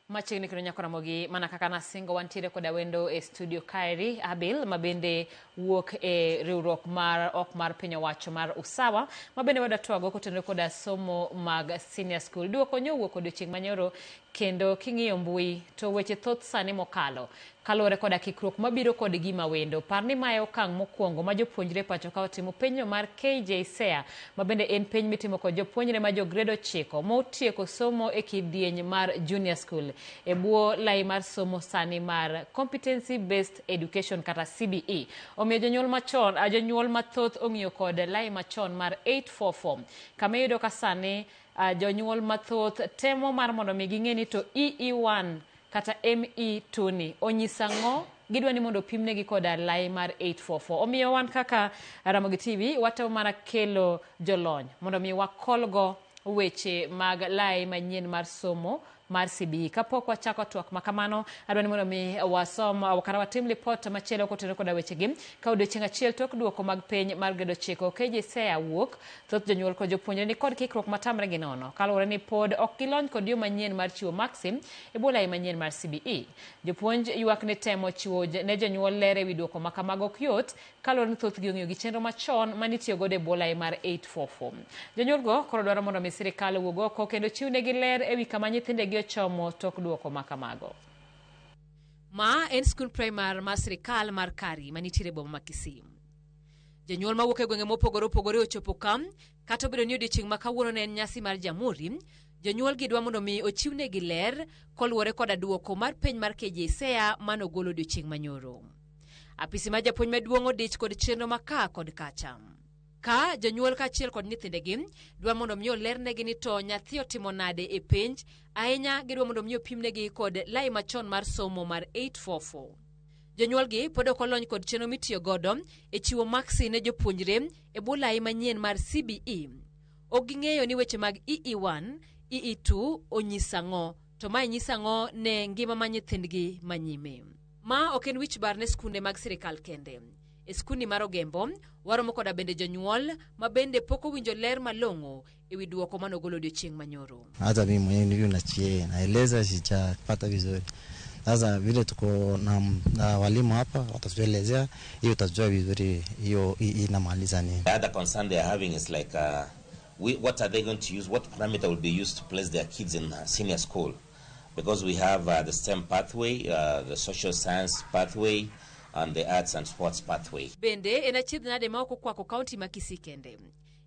Machiegni kendo nyako Ramogi, mana kaka nasingo, wantiere koda wendo e studio kaeri, Abil, ma bende wuok e riwruok mar ok mar piny owacho mar Usawa, ma bende wadwa twago kotenore koda somo mag senior school. Duoko nyowuok odiochieng' manyoro, kendo king'iyo mbui to weche thoth sani mokalo kaluwore koda kikruok mabiro kod gima wendo. Par ni mae okang' mokwongo ma jopuonjre pacho ka otimo penjno mar KJSEA, ma bende en penj mitimo kod jopuonjre ma jo grade 9 motieko somo e kidieny mar junior school e bwo lai mar somo sani mar Competency Based Education kata CBE. Omiyo jonyuol machon, jonyuol mathoth ong'iyo kod lai machon mar 844, kama iyudo ka sani jonyuol mathoth temo mar mondo mi ging'e ni to EE1 kata ME2 ni onyiso ang'o. Gidwa ni mondo opimnegi koda lai mar 844. Omiyo wan kaka Ramogi TV watemo mana kelo jolony mondo mi wakolgo weche mag lai manyien mar somo mar CBE. Kapok wachako twak ma kamano, adwa ni mondo mi wasom kata watim lipot machielo kotenore koda wechegi. Ka odiochieng' achiel tok duoko mag penj mar grade 9 KJSEA wuok, thoth jonyuol kod jopuonjre ni kod kikruok matamre gi nono, kaluwore ni pod ok gilony kod yo manyien mar chiwo maksi e bwo lai manyien mar CBE. Jopuonj ywak ni temo chiwo ne jonyuol ler ewi duoko ma kamago ok yot, kaluwore ni thothgi ong'iyo gi chenro machon manitiyo godo e bwo lai mar 844. Jonyuol go koro dwaro mondo mi sirikal owuog oko kendo chiwnegi ler ewi kama nyithindegi ochomo tok duoko ma kamago. Ma en skund primar mar sirikal mar Kari manitiere e boma ma Kisii. Jonyuol mawuok e gwenge mopogore opogore ochopo ka, kata obedo ni odiochieng' ma kawuono ne en nyasi mar Jamhuri. Jonyuol gi dwa mondo mi ochiwnegi ler koluwore koda duoko mar penj mar KJSEA manogol odiochieng' manyoro. Apisi mar japuonj maduong' odich kod chenro ma ka kod kacha. Ka jonyuol kaachiel kod nyithindegi dwa mondo mi olernegi ni to nyathi otimo nade e penj, ahinya gidwa mondo mi opimnegi kod lai machon mar somo mar 844. Jonyuolgi pod ok olony kod chenro mitiyo godo e chiwo maksi ne jopuonjre e bwo lai manyien mar CBE. Ok ging'eyo ni weche mag EE1, EE2 onyiso ang'o, to mae nyiso ang'o ne ngima ma nyithindgi manyime. Ma ok en wich bar ne skunde mag sirikal kende. E skundni mar Ogembo, waromo koda bende jonyuol ma bende pok owinjo ler malong'o ewi duoko manogolo odiochieng' manyoro. Hata mimi mwenyewe nilivyo nachie naeleza sijapata vizuri. Sasa vile tuko na walimu hapa watatuelezea hiyo, utajua vizuri hiyo inamaliza nini. The other concern they are having is like, what are they going to use? What parameter will be used to place their kids in senior school? Because we have the STEM pathway, the social science pathway, and the arts and sports pathway. Bende en achiedh nade ma ok okwako kaunti ma Kisii kende.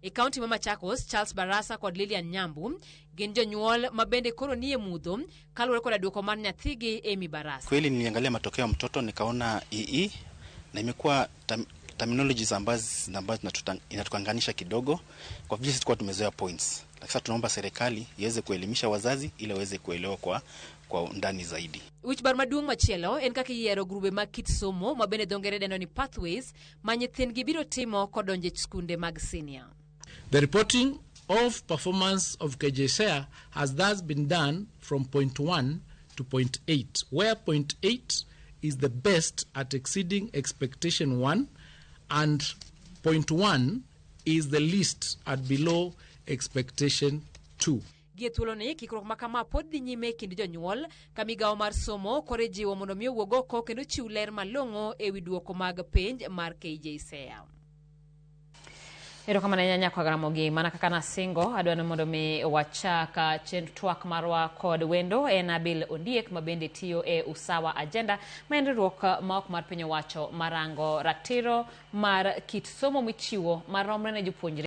E kaunti ma Machakos, Charles Barasa kod Lilian Nyambu gin jonyuol ma bende koro nie mudho kaluwore koda duoko mar nyathigi Amy Barasa. Kweli niliangalia matokeo ya mtoto nikaona EE na imekuwa terminologies ambazo inatukanganisha kidogo kwa vile sisi tulikuwa tumezoea points. Lakini sasa tunaomba serikali iweze kuelimisha wazazi ili waweze kuelewa kwa undani zaidi. Wich bar maduong' machielo en kaka iyiero grube mag kit somo ma bende dho ngere dendo ni pathways ma nyithindgi biro timo kodonjo e skunde mag senior. The reporting of performance of KJSEA has thus been done from point 1 to point 8, where point 8 is the best at exceeding expectation 1 and point 1 is the least at below expectation 2. Gie thuoloni, kikruok ma kama pod dhi nyime e kind jonyuol, ka migawo mar somo koro ijiwo mondo mi owuog oko kendo chiw ler malong'o ewi duoko mag penj mar KJSEA. Erokamano ahinya nyakwa Ramogi, mana kaka nasingo, adwa ni mondo mi wachak chenro twak marwa kod wendo en Abil Ondiek ma bende tiyo e Usawa Agenda, ma en riwruok ma ok mar piny owacho marango ratiro mar kit somo michiwo maromre ne jopuonjre.